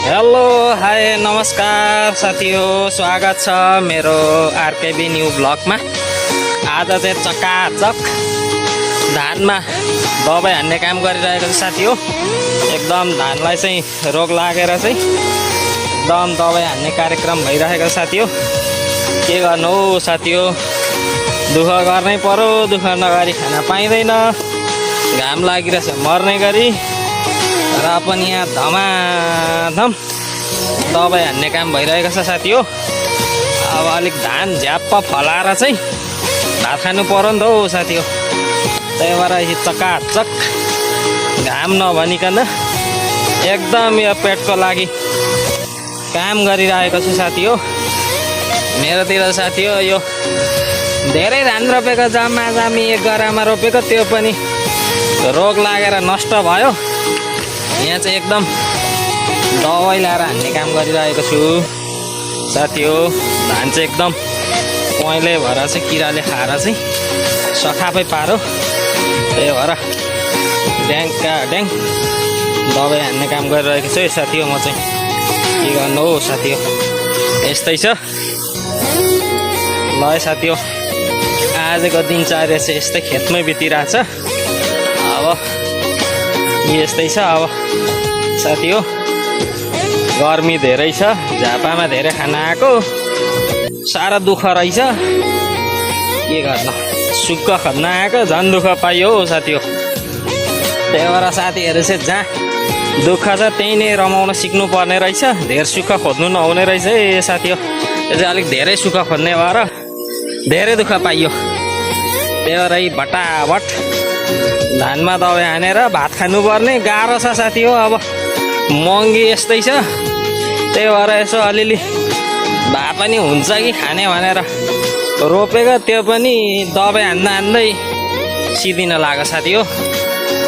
Hello hi नमस्कार साथी हो, स्वागत छ मेरो आरकेबी न्यू ब्लगमा। आज चाहिँ चकाचक धानमा दबाई हान्ने काम गरिरहेको छ साथी हो। एकदम धानलाई चाहिँ रोग लागेर चाहिँ एकदम दबाई हान्ने कार्यक्रम भइरहेको छ साथी हो। के गर्नु हो साथी हो, दुःख गर्नै पर्यो, दुःख नगरी खान पाइँदैन। घाम लागिरहेछ मर्ने गरी, र पनि यहाँ धमाधम दबाई हान्ने काम भइरहेको छ साथी हो। अब अलिक धान झ्याप्प फलाएर चाहिँ भात खानु पर्यो नि त हौ साथी हो। त्यही भएर चकाचक घाम नभनिकन एकदम यो पेटको लागि काम गरिरहेको छु साथी हो। मेरोतिर साथी हो यो धेरै धान रोपेको जम्मी एक गरामा रोपेको, त्यो पनि रोग लागेर नष्ट भयो। यहाँ चाहिँ एकदम दबाई ल्याएर हान्ने काम गरिरहेको छु साथी हो। धान चाहिँ एकदम पहेँले भएर चाहिँ किराले खाएर चाहिँ सखापै पारो। त्यही भएर ड्याङका ड्याङ दबाई हान्ने काम गरिरहेको छु साथी हो। म चाहिँ के गर्नु हो साथी हो, यस्तै छ ल साथी हो। आजको दिनचर्या चाहिँ यस्तै खेतमै बितिरहेछ। अब यस्तै छ अब साथी हो। गर्मी धेरै छ, झापामा धेरै खाना आएको, साह्रो दुःख रहेछ। के गर्न, सुक्ख खोज्न आएको झन् दुःख पाइयो हो साथी हो। त्यही भएर साथीहरू चाहिँ जहाँ दुःख छ त्यही नै रमाउन सिक्नु पर्ने रहेछ। धेर सुख खोज्नु नहुने रहेछ है साथी हो। यो चाहिँ अलिक धेरै सुख खोज्ने भएर धेरै दुःख पाइयो। त्यही भएर भटाभट धानमा दबाई हानेर भात खानुपर्ने गाह्रो छ साथी हो। अब महँगी यस्तै छ, त्यही भएर यसो अलिअलि भए पनि हुन्छ कि खाने भनेर रोपेको, त्यो पनि दबाई हान्दा हान्दै सिदिन लाग्यो साथी हो।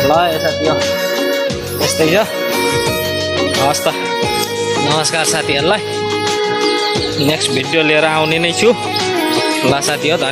ल साथी हो यस्तै छ। हस् त, नमस्कार साथीहरूलाई। नेक्स्ट भिडियो लिएर आउने नै छु। ल साथी हो, धन्यवाद।